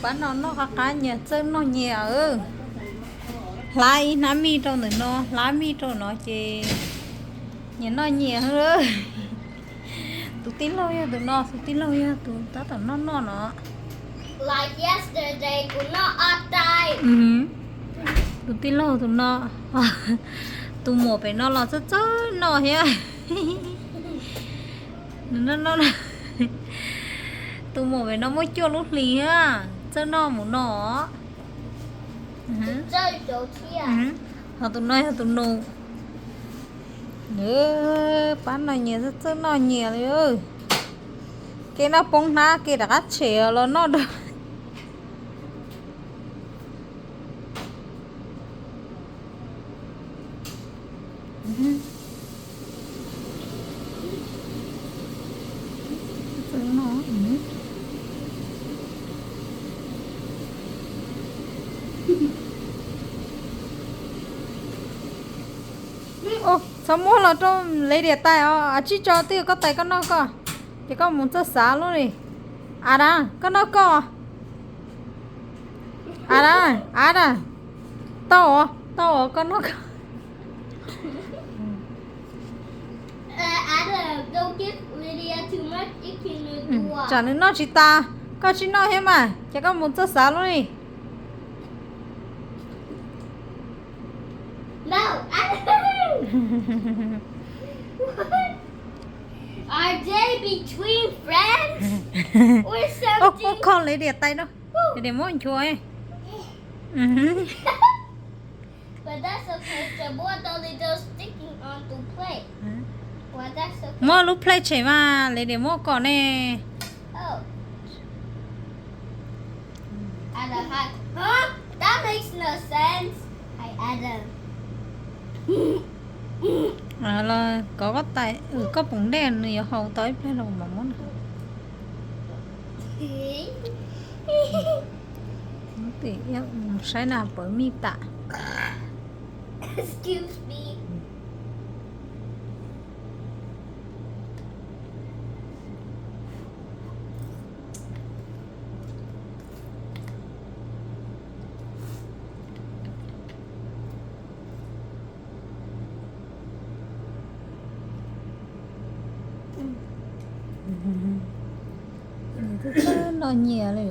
Pab no noj qab qab nyias txawj noj nyias. Hlab ib hnab mij rau ntawm no, hlab mij rau no ces nyias noj nyias. Tus tij laug yog tus no, tus tij laug yog tus tab tom noj noj no. Like yesterday, kuv noj ob tais. Tus tij laug tus no, tus muam pem no los txawj txawj noj thiab. Tus muam pem no muaj cuaj lub hlis thiab, txawj noj mus no. Ho tus no yog tus nus. Pab no nyias txawj noj nyias li. Kev noj poob hnab, kev rov qab tshem los noj dua. Txhob muab los rau Lady tais os, tsib tso twb koj tais koj noj koj, ces koj mus txawj xav lub li. Adam, koj noj koj. Adam, Adam, tau os, tau os, koj noj koj. Tsam nws noj tsis tas, koj tsis noj thiab mas, ces koj mus txawj xav lub li. Are they between friends or something? Kho Lady tais no, Lady muab nchuav. Muab lub plate tshem mas, Lady muab kom ne. Los kov koj tais, koj poom dej nws yuav haus tau ib pliag los mam muab no. Saib na pawv mij tam. Noj nyias li.